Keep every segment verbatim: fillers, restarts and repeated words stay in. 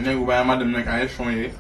Nèg ou bay a madanm nan kay, e chon ye.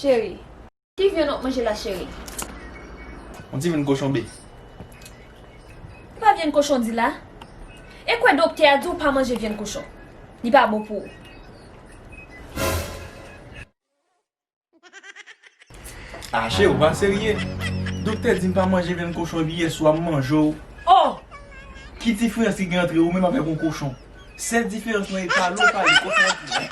Cheri, ki vyann w ap manje la, cheri? Yon ti vyann kochon be. E pa vyann kochon di la? E kwè doktè a di w pa manje vyann kochon. Li pa bon pou ou. Ah, cheri, ou pa serye. Doktè di m pa manje vyann kochon epi yè swa m manje w. Oh! Ki diferans ki gen ant ou menm avèk yon kochon? Sèl diferans lan e pale w pale, kochon an tou.